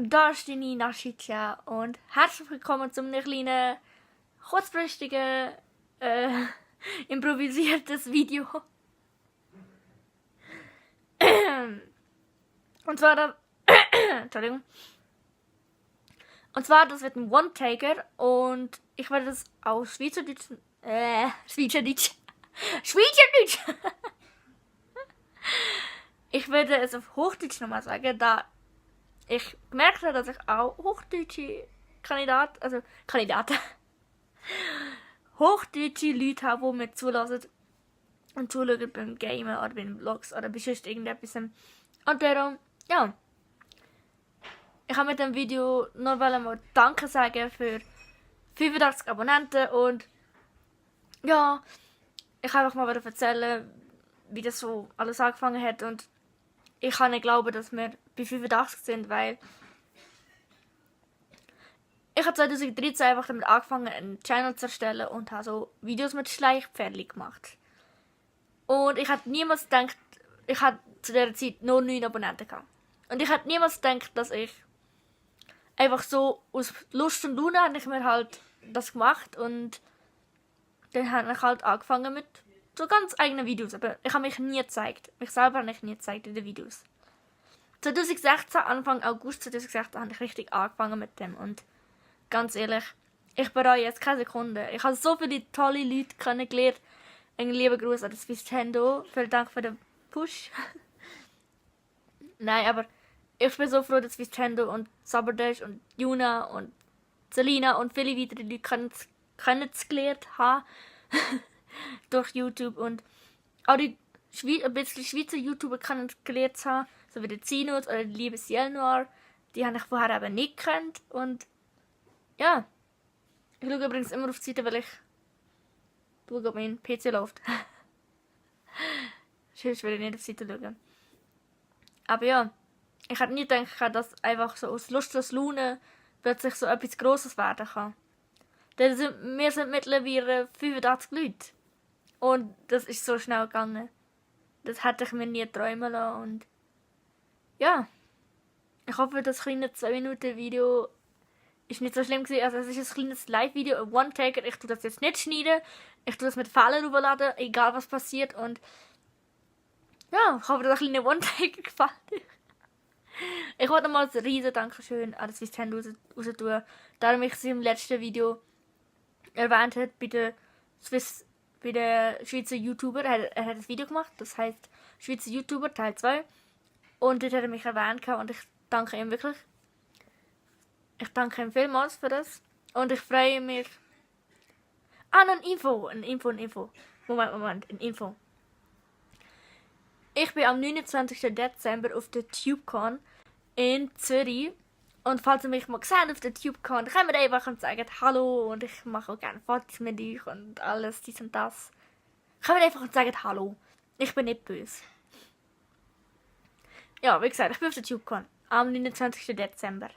Da ist die Nina Schitja und herzlich willkommen zu einem kleinen, kurzfristigen, improvisiertes Video. Und zwar das, Entschuldigung. Und zwar, das wird ein One-Taker und ich werde das auf Schweizerdeutsch, Schweizerdeutsch. Ich werde es auf Hochdeutsch nochmal sagen, da ich gemerkt habe, dass ich auch hochdeutsche Kandidaten, hochdeutsche Leute habe, die mir zulassen und zuschauen beim Gamen oder beim Vlogs oder bei sonst irgendetwas. Und darum, ja. Ich habe mit dem Video nur mal Danke sagen für 85 Abonnenten und ja, ich kann einfach mal wieder erzählen, wie das so alles angefangen hat und ich kann nicht glauben, dass wir bei 85 sind, weil ich habe 2013 einfach damit angefangen, einen Channel zu erstellen und habe so Videos mit Schleichpferdchen gemacht. Und ich hatte niemals gedacht, ich hatte zu dieser Zeit nur 9 Abonnenten gehabt. Und ich hatte niemals gedacht, dass ich einfach so aus Lust und Laune habe ich mir halt das gemacht und dann habe ich halt angefangen mit so ganz eigenen Videos. Aber ich habe mich nie gezeigt. Mich selber habe ich nie gezeigt in den Videos. 2016, Anfang August 2016, habe ich richtig angefangen mit dem. Und ganz ehrlich, ich bereue jetzt keine Sekunde. Ich habe so viele tolle Leute kennengelernt. Einen lieben Gruß an das Nintendo. Vielen Dank für den Push. Nein, aber ich bin so froh, dass Nintendo und Saberdash und Juna und Selina und viele weitere Leute kennengelernt haben. Durch YouTube und auch die ein bisschen Schweizer YouTuber kennengelernt haben, so wie der Zinus oder die liebe Ciel Noir, die habe ich vorher eben nicht gekannt und ja, ich schaue übrigens immer auf die Seite, weil ich schaue, ob mein PC läuft. Sonst will ich nicht auf die Seite schauen. Aber ja, ich hätte nie gedacht, dass einfach so aus Lust und Laune plötzlich so etwas Grosses werden kann. Denn wir sind mittlerweile 85 Leute. Und das ist so schnell gegangen. Das hätte ich mir nie träumen lassen. Und ja, ich hoffe, das kleine 2-Minuten-Video ist nicht so schlimm gewesen. Also es ist ein kleines Live-Video, ein One-Taker. Ich tue das jetzt nicht schneiden. Ich tue das mit Fehlen hochladen, egal was passiert. Und ja, ich hoffe, das kleine One-Taker gefällt euch. Ich wollte nochmal ein riesen Dankeschön an das Nintendo raus tun. Darum ich es im letzten Video erwähnt habe, bei der Schweizer YouTuber. Er hat ein Video gemacht, das heisst Schweizer YouTuber Teil 2. Und dort hat er mich erwähnt und ich danke ihm wirklich. Ich danke ihm vielmals für das. Und ich freue mich. Noch ein Info. Moment, ein Info. Ich bin am 29. Dezember auf der TubeCon in Zürich. Und falls ihr mich mal seht auf der TubeCon, dann könnt ihr einfach und sagen Hallo und ich mache auch gerne Fotos mit euch und alles, dies und das. Könnt ihr einfach und sagen Hallo. Ich bin nicht böse. Ja, wie gesagt, ich bin auf der TubeCon am 29. Dezember.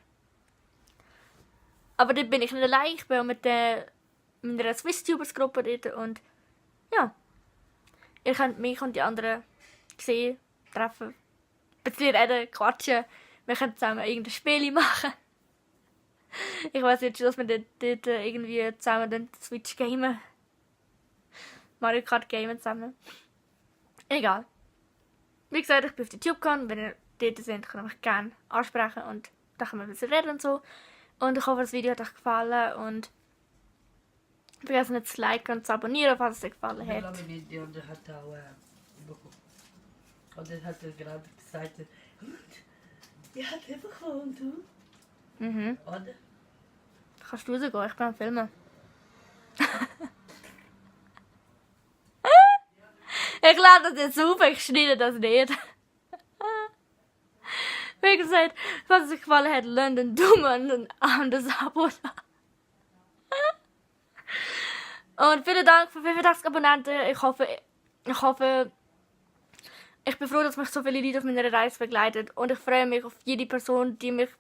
Aber dort bin ich nicht allein, ich bin auch mit meiner SwissTubers-Gruppe dort und ja. Ihr könnt mich und die anderen sehen, treffen, ein bisschen reden, quatschen. Wir können zusammen irgendein Spiel machen. Ich weiß jetzt schon, dass wir dort irgendwie zusammen den Switch gamen. Mario Kart gamen zusammen. Egal. Wie gesagt, ich bin auf der TubeCon. Wenn ihr dort seid, könnt ihr mich gerne ansprechen und da können wir ein bisschen reden und so. Und ich hoffe, das Video hat euch gefallen und vergesst nicht zu liken und zu abonnieren, falls es euch gefallen hat. Ich glaube, die andere hat auch bekommen. Und dann hat er gerade gesagt, die hat einfach gewohnt, du. Mhm. Oder? Kannst du rausgehen? Ich bin am Filmen. Ich lade das jetzt auf, ich schneide das nicht. Wie gesagt, falls es euch gefallen hat, lasst einen Daumen und das Abo da. Und vielen Dank für 85 Abonnenten. Ich hoffe, ich bin froh, dass mich so viele Leute auf meiner Reise begleitet. Und ich freue mich auf jede Person, die mich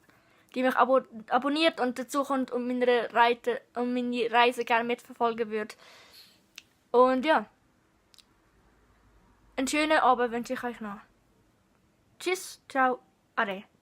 abonniert und dazu kommt und meine Reise gerne mitverfolgen wird. Und ja. Einen schönen Abend wünsche ich euch noch. Tschüss, ciao, ade.